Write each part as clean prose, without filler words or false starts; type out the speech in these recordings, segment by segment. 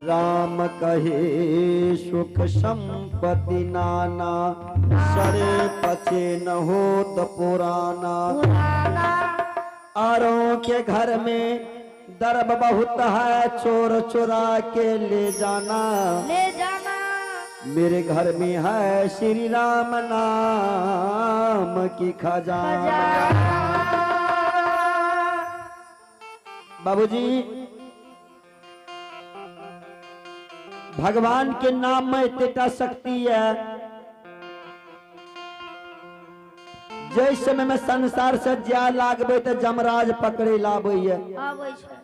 राम कहे सुख संपत्ति नाना, सरे पचे न होत पुराना। पुराना। आरों के घर में दर्ब बहुत है, चोर चुरा के ले जाना। ले जाना। मेरे घर में है श्री राम नाम की खजाना। बाबूजी भगवान के नाम में एतेटा शक्ति है, जै समय में संसार से जाय लागबे तो जमराज पकड़े लाबे है। आबै छै।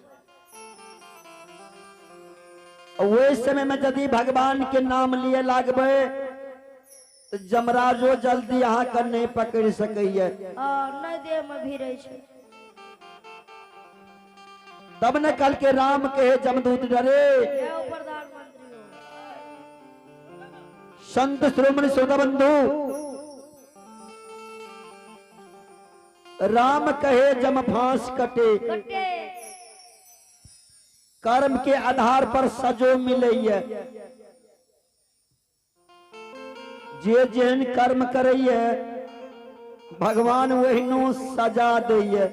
ओहि समय में यदि भगवान के नाम लिए लागबे तो जमराजो जल्दी अहाँ के नहीं पकड़ सकैया। हाँ, नहीं देह में भिड़ै छै। तब न कल के राम के जमदूत डरे। जय हो प्रधानमंत्री हो। संत श्रोमणी श्रोता बंधु, राम कहे जम फांस कटे, कटे। कर्म के आधार पर सजो मिले। जे जेहन कर्म करैये भगवान वहीनो सजा दैये।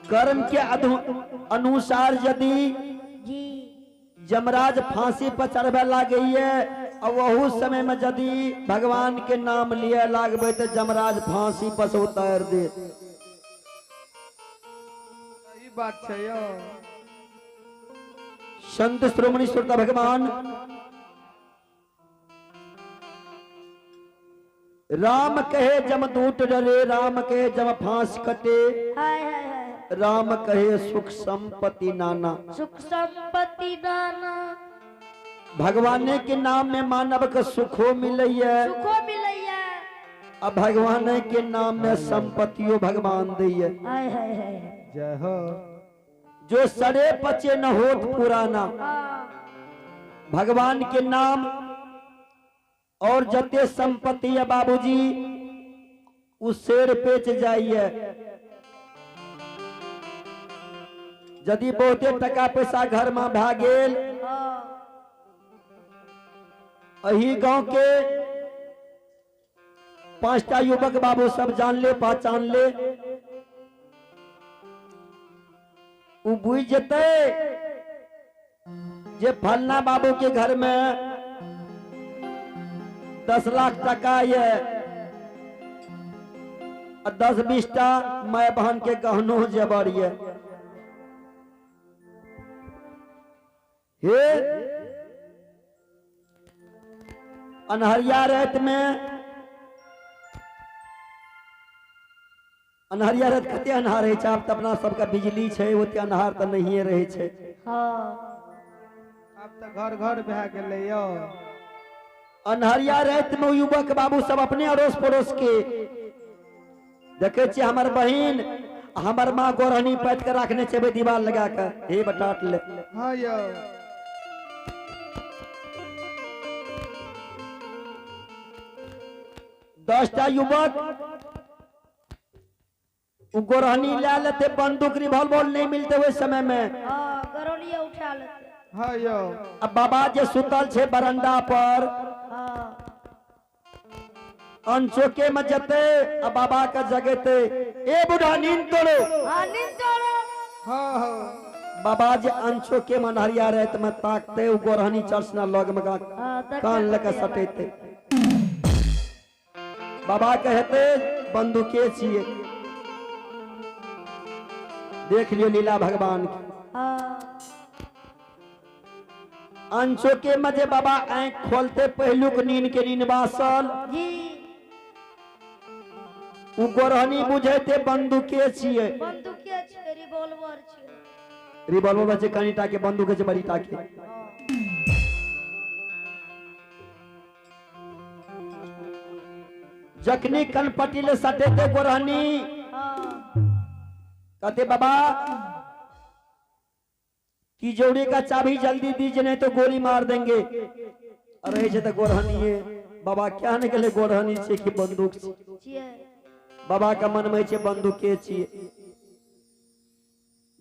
कर्म के अनुसार यदि जी यमराज फांसी पर चढ़बे लागैये और वहू समय में यदि भगवान के नाम लिए लागबे तो यमराज फांसी पर से उतार दे। ई बात छै यौ। संत श्रोमणी श्रोता भगवान राम कहे जमदूत डरे, राम कहे जम फांस कटे, हाय हाय हाय। राम कहे सुख संपत्ति नाना। सुख संपत्ति नाना। भगवान के नाम में मानव के सुखो मिलैया, सुखो मिलैया। अब भगवान के नाम में संपत्तियों भगवान दैया। हाय हाय हाय। जय हो। जो सड़े पचे न होत पुराना। हाँ। भगवान के नाम और जते संपत्ति है बाबूजी उस शेर पेच जाइए। यदि बहुते टका पैसा घर में भा गेल, अही गांव के 5टा युवक बाबू सब जान ले पहचान ले, उ बुझ जते जे फलना बाबू के घर में 10 लाख टका ये 10-20 टा my बहन के गहनो जेबर ये। हे अनहरिया रात में, अनहरिया रात कते अन्हार रहै छै, आब तऽ अपना सबके बिजली छै, ओते अन्हार तऽ नहिए रहै छै। हाँ। आब तऽ घर घर भए गेलै यौ। अन्हरिया रात में युवक बाबू सब अपने अड़ोस पड़ोस के देखे छियै, हमर बहिन हमर माँ गोरहनी पैत के राखने छै दीवार लगा के, हे बटाट ले। हाँ यौ। 10टा युवक गोरहनी ले लेते, बंदूक रिवॉल्वर नहीं मिलते ओहि समय में। हाँ, गोरहनी उठा लेते। हाँ यौ। अब बाबा जे सुतल छै बरंडा पर, अनचोके में जते अब बाबा के जगेते, ए बुढ़ा नींद तोड़ो। हाँ, नींद तोड़ो। हाँ, हाँ। बाबा जे अनचोके में अन्हरिया रात में ताकते, उ गोरहनी चर्चना लग में कान लके सटेते। बाबा कहते बंदूके छिए, देख लियो लीला भगवान की। अनचोके में जे बाबा आँख खोलते पहलुक नींद के नींद बासल जी, उ गोरहनी बुझेते बंदूके छिए। बंदूके छिए, रिवॉल्वर छिए। रिवॉल्वर छै कनिटा के, बंदूक छै बड़ीटा के। जखनी कनपटी ले सटेते गोरहनी, कहते बाबा तिजोरी का चाबी जल्दी दीजिए नहीं तो गोली मार देंगे। अरे छे तो गोरहनी है बाबा, क्या निकले गोरहनी छे कि बंदूक छे। बाबा का मन में छे बंदूके छिए।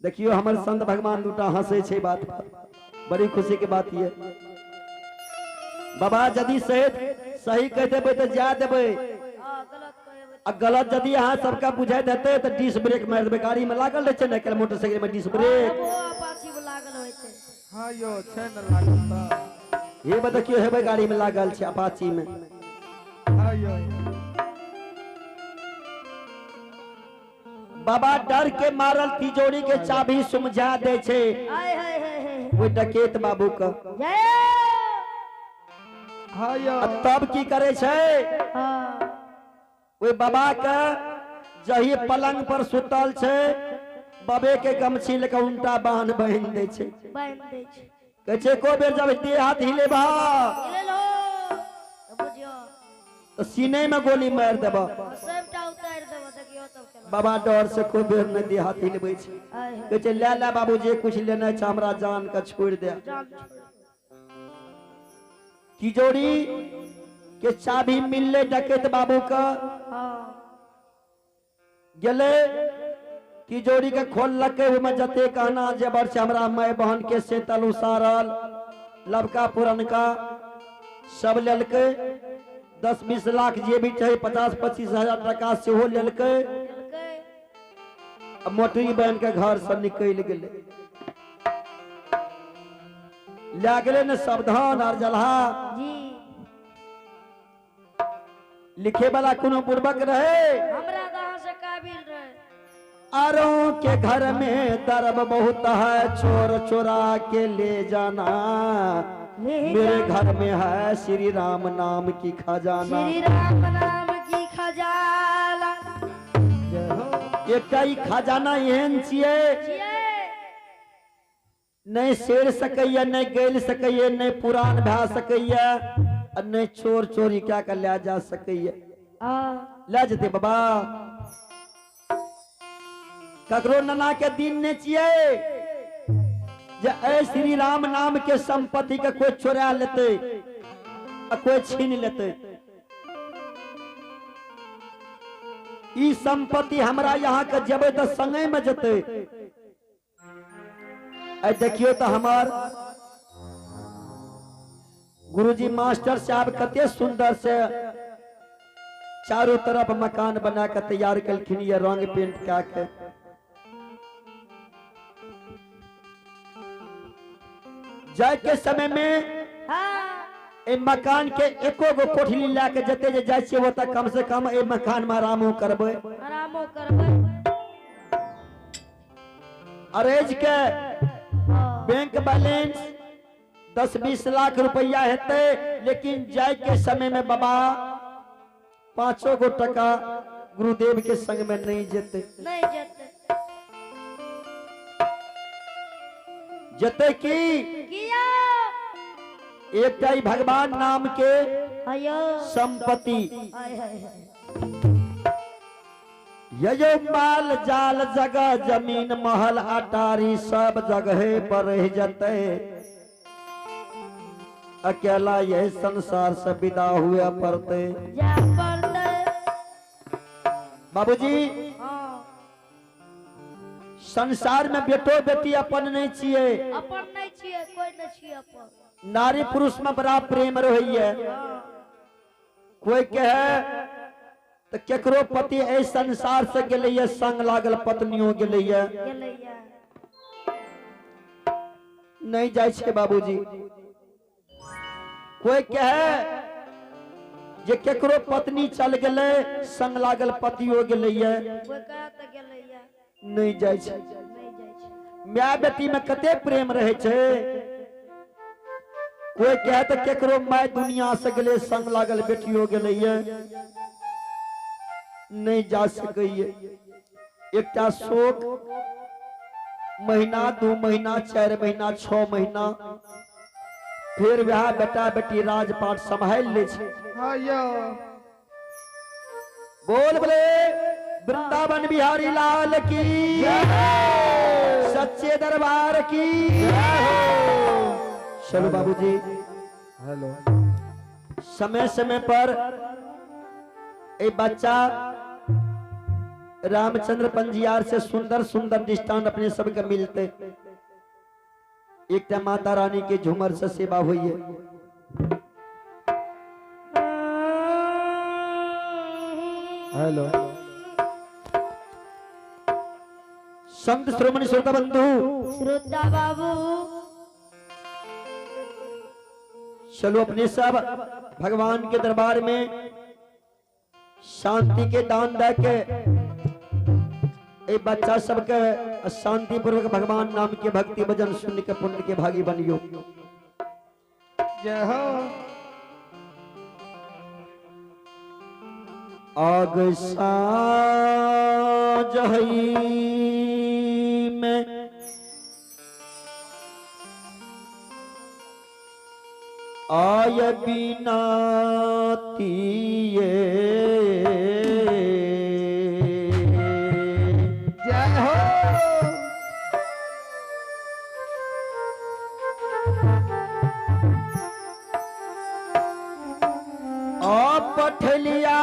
देखियो हमर संत भगवान दूटा हंसे छै बात पर, बड़ी खुशी के बात ये। बाबा यदि सही कह देबै तऽ जा देबै, आ गलत यदि अहाँ सबके बुझाइत हेतै तऽ डिस्क ब्रेक मारि देबै। गाड़ी में लागल रहै छै ने आइकाल्हि मोटरसाइकिल में डिस्क ब्रेक। हां यो छै ने लागल त। हे बा देखियो हेबै गाड़ी में लागल छै अपाची में। हां यो बाबा डर के मारल तिजोरी के चाबी समझा दे छै ओहि डकैत बाबू के। हां यो तब की करे छै, ओहि बाबा के जही पलंग पर सुतल छै बाबे के गमछी लेके उल्टा बांध बहिन दे छै। कहै छै एको बेर जब देह हाथ हिलेबा तो सीने में गोली मार देबा। बाबा डर से कोई बेर नहीं देह हाथ हिलबै छै। कहै छै ले ले बाबू जे कुछ लेना छै हमरा जान के छोड़ दे। तिजोरी के चाबी मिलले डकैत बाबू के, गेले तिजोरी के खोललकै, ओहिमे जते गहना जेवर छै हमरा माय बहन के सेतल उसारल लबका पुरनका सब लेलकै। 10-20 लाख जे भी छै 50-25 हजार टका सेहो लेलकै। मोटरी बहन के घर से निकलि गेलै। लए गेलै ने सावधान आर जलहा लिखे वाला कोनो बुड़बक रहे। हमरा गांव से काबिल रहे। आरों के घर में दर्ब बहुत है, चोर चोरा के ले जाना, मेरे घर में है श्री राम नाम की खजाना। श्री राम नाम की खजाना। एकटा ई खजाना एहन छियै नहीं सेर सकैया, नहीं गैल सकैया, नहीं पुरान भए सकैया, नहीं चोर चोरी क्या कर ले जा सकैया। ले जते बाबा ककरो नना के दिन ने छियै जे ऐ श्री राम नाम के संपत्ति के कोई चोरा लेते आ कोई छीन लेते। ई संपत्ति हमरा यहाँ के जेबै तऽ संगे में जते। ऐ देखियो तो हमार गुरुजी मास्टर साहब कते सुंदर से चारों तरफ मकान बना के तैयार कलखिन ये रंग पेंट क्या के। जाय के समय में ए मकान के एको गो कोठली ला के जते जे जाय छियै ओतऽ कम से कम ए मकान में आरामो करबै, आरामो करबै। अरेज के बैंक बैलेंस 10-20 लाख रुपया हेतै, लेकिन जाय के समय में बाबा 5 गो टका गुरुदेव के संग में नहीं जेते। नहीं जेते। जेते की एकटा ही भगवान नाम के संपत्ति। यो माल जाल जगह जमीन महल अटारी सब जगह पर रह जते, अकेला यह संसार से विदा हुए पड़ते। बाबूजी संसार में बेटो बेटी अपन नहीं छिये, अपन नहीं छिये, कोई नहीं छिये अपन। नारी पुरुष में बड़ा प्रेम रही है। कोई कहे तो केकरो पति एहि संसार से गेलैया संग लागल पत्नियों गेलैया नहीं जाय छै बाबूजी। कोई कहे जे केकरो पत्नी चल गेलै संग लागल पतियो गेलैया नहीं जाय छै। My बेटी में कते प्रेम रहे छै। कोई कहे तो केकरो my दुनिया से गेलै संग लागल बेटियो गेलैया नहीं जा सकैये। एकटा शोक महीना 2 महीना 4 महीना 6 महीना फिर वह बेटा बेटी राजपाट संभाल ले छै। बोल बोले वृंदावन बिहारी लाल की, सच्चे दरबार की। चलो बाबूजी हेलो। समय समय पर ए बच्चा रामचंद्र पंजियार से सुंदर सुंदर दृष्टांत अपने सबके मिलते। एक माता रानी के झूमर से सेवा हुई है। हेलो संत श्रोमणी श्रोता बंधु श्रोता बाबू, चलो अपने सब भगवान के दरबार में शांति के दान दे के ए बच्चा सबके शांति पूर्वक भगवान नाम के भक्ति भजन सुन के पुण्य के भागी बनियो। जय हो। आग साजहई में आय बिना तिये। जय हो। पठलिया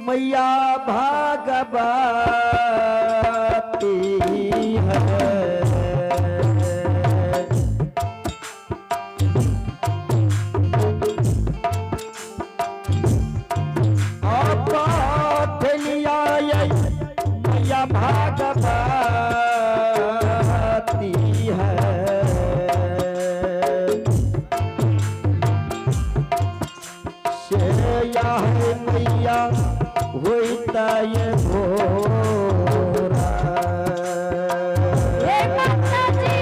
मैया भागवती है। पठलिया मैया भागवती है। या है मैया होता ये भोरा। हे माता जी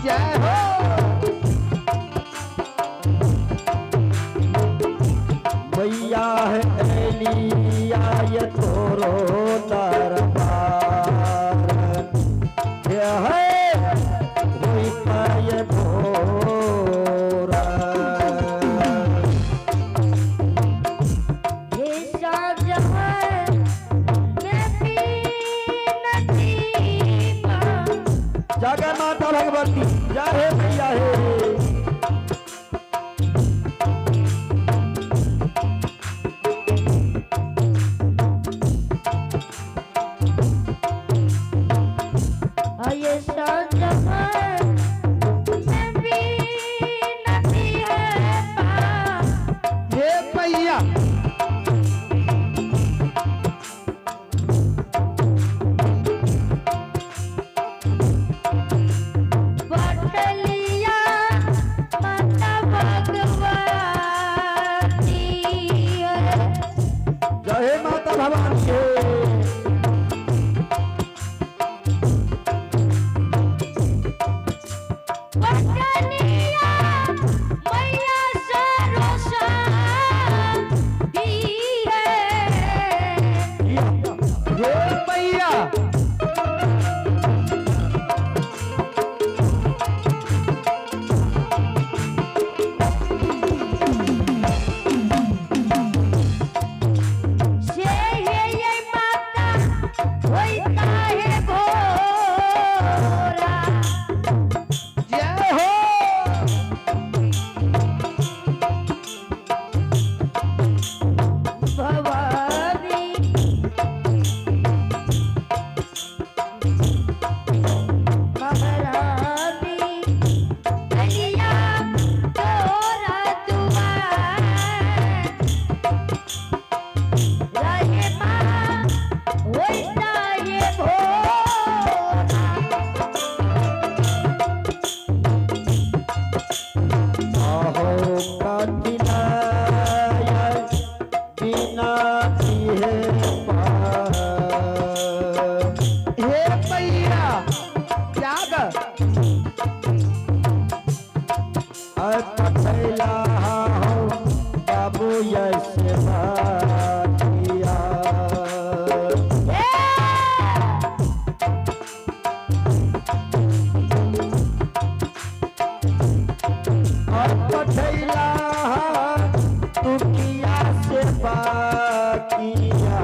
जय हो। मैया है एलिया ये तोरो दरबार है होता ये भोरा। जगह माता भगवती जय हे मैया हे। ये हे मैया जय माता भवानी हे। हे मैया जय हो। भवानी महारानी अलिया तोरा दुआर रहे माँ होता ये भोरा। आहो कठिनाय बिना है पार। हे मैया त्याग पठैला हो बाबू यश बाटिया। पठैला तुकिया से बाकिया।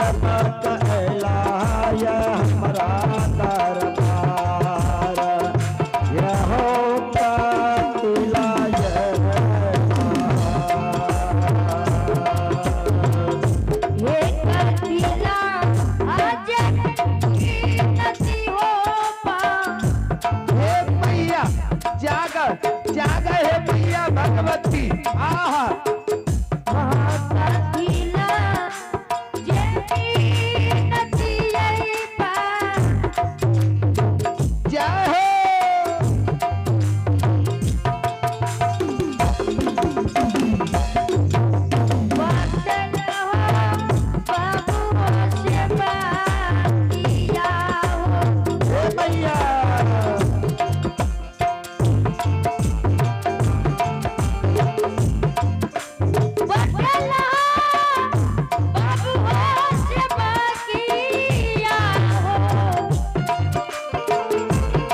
सेवक अयला ये हमरा दरबार यहो कपिला ये हे कपिला आज नदी हो पा हे मैया जाग जाग हे मैया भगवती आहा कपिला जे नदी पा जय हो बसल हो बाबू से बातिया हो हे मैया बसल हो बाबू से बातिया हो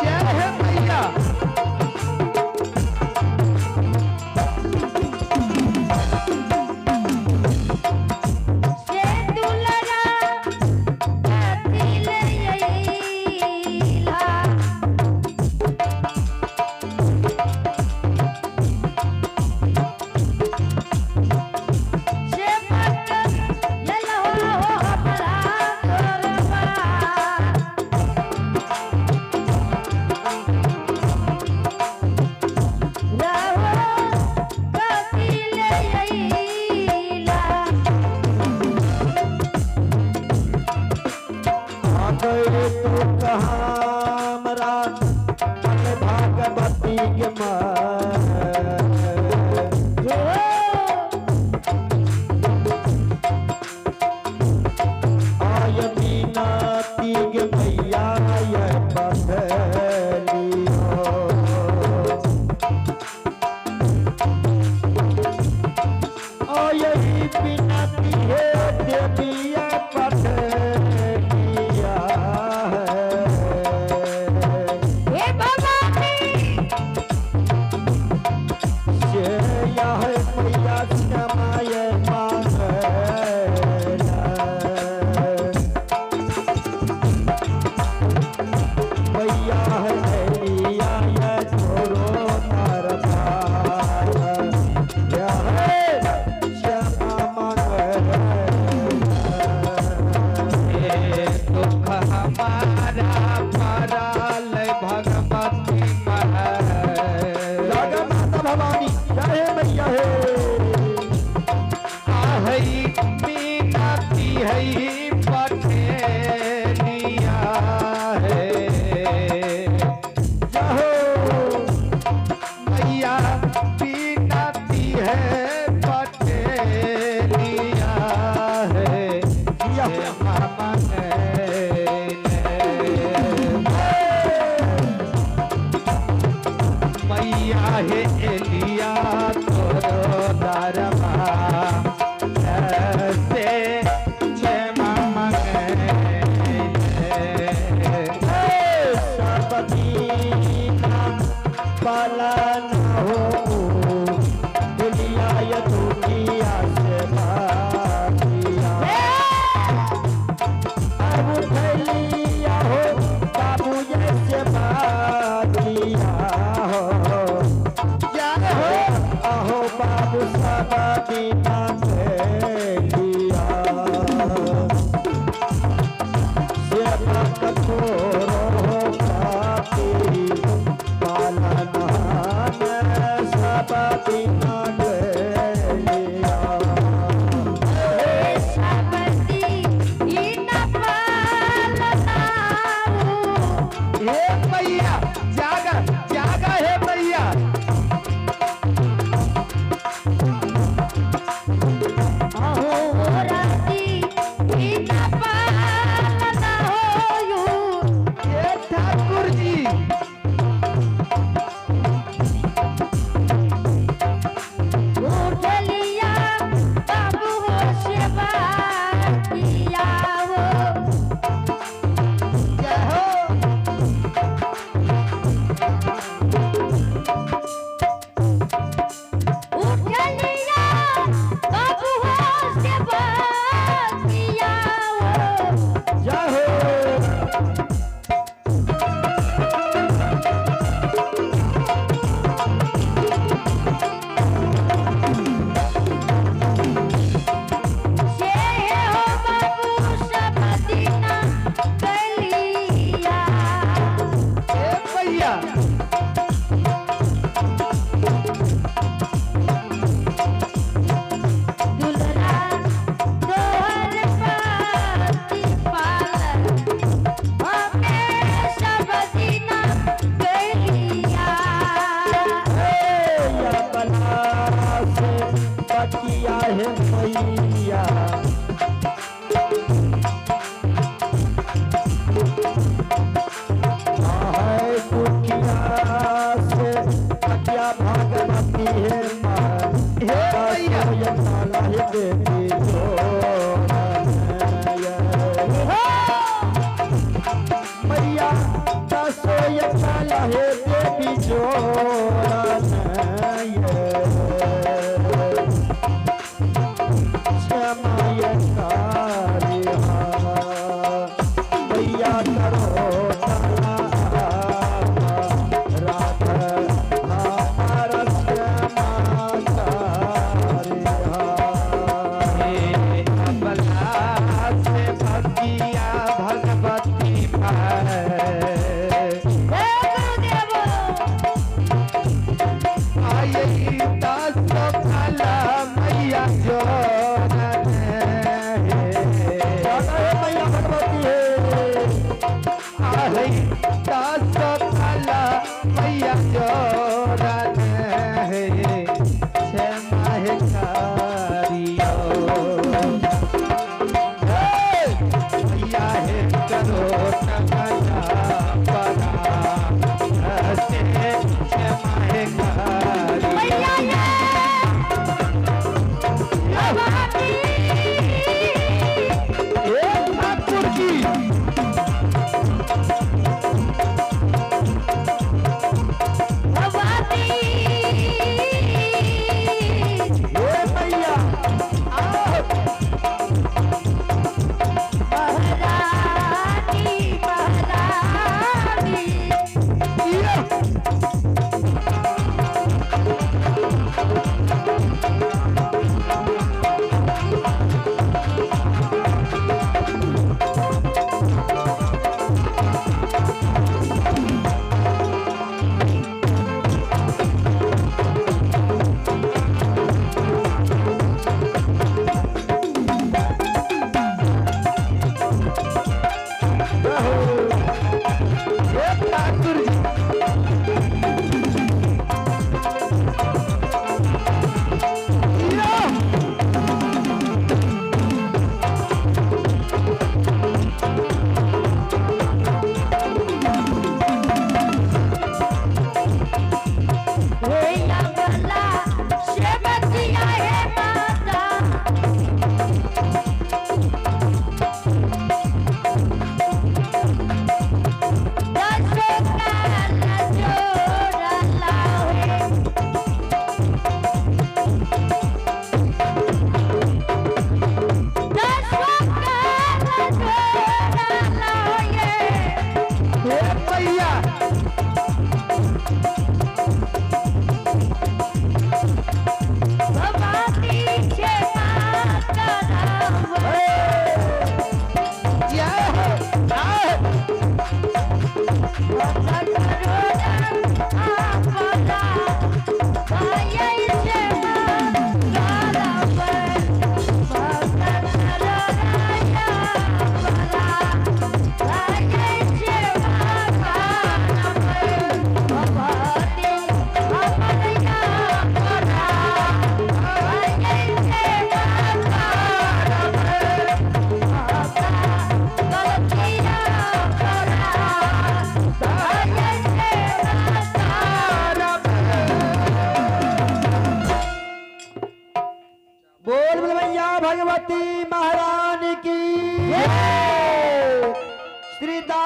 जय हे मैया से दुलरा कपिल अइला से मत यलो हो हमरा दरबार रहो कपिल अइला आ गए तू कहाँ हमरा मन भागवती के माँ जो आय मीनाती गे मैया ये पथलियो आय बिनती हे देविया पथलिया है हे भवानी से यह मैया क्षमाय मांगला मैया है लिया ये छोड़ो दरबार यह क्षमा मांगला हे दुख हमारा पराल भगवती महल जगत माता भवानी जय हे मैया हे आहई मीनाती हई पठेलिया हे जय हो मैया बीनती है पठेलिया है या। हे मामन मैया हे एलिया तोरो दरबा से क्षमा मंगे सबदीना पालन हो दुनिया ये दुनिया से बाकिया अब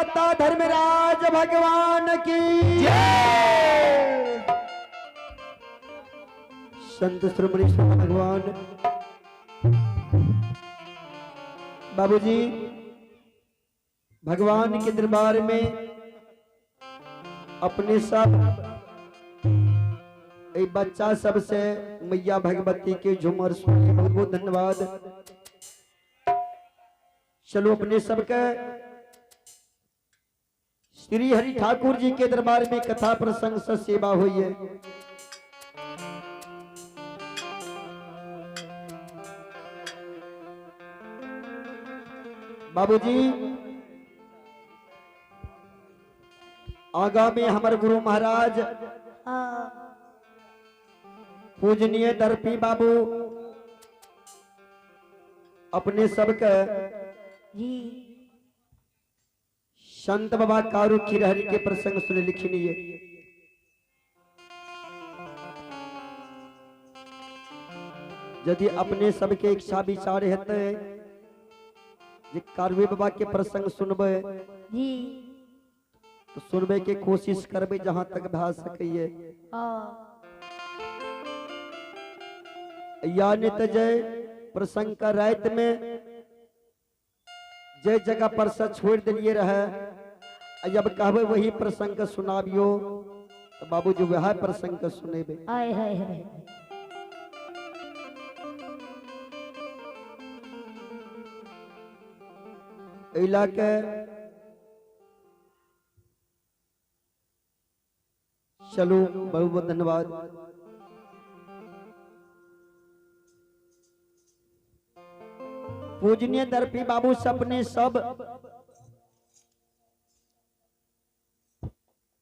दाता धर्मराज भगवान की जय। संत श्रोमणी भगवान बाबूजी भगवान के दरबार में अपने सब बच्चा सबसे मैया भगवती के झूमर सुनिए। बहुत बहुत धन्यवाद। चलो अपने सबके श्री हरि ठाकुर जी के दरबार में कथा प्रसंग से सेवा हुई है। बाबूजी आगा में हमारे गुरु महाराज पूजनीय दर्पी बाबू अपने सबके जी संत बाबा कारू खिरहरी के प्रसंग सुने लिखनी है। यदि अपने सबके इच्छा विचार हेतै जे कारुए बाबा के प्रसंग सुनबै जी तो सुनबे के कोशिश करबै जहां तक भा सकैये। या नहीं तो जय प्रसंग का रात में जय जगह पर से छोड़ दिलिए रहे जब कहबे वही प्रसंग के सुनाबियो तो बाबूजी वह प्रसंग के सुनेबे। आय हाय हाय एला के चलो बहुत बहुत धन्यवाद। पूजनीय दर्पी बाबू सपने सब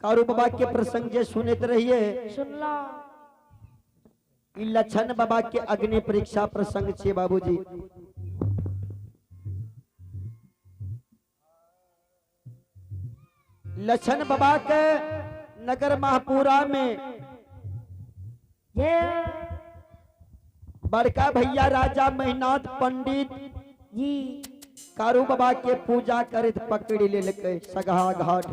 कारू बाबा के प्रसंग जे सुनते रहिए सुनला लक्षण बाबा के अग्नि परीक्षा प्रसंग छे बाबूजी। लक्षण बाबा के नगर महापुरा में बड़का भैया राजा महिनाथ पंडित जी कारू बाबा के पूजा करत पकड़ी ले सगहा घाट।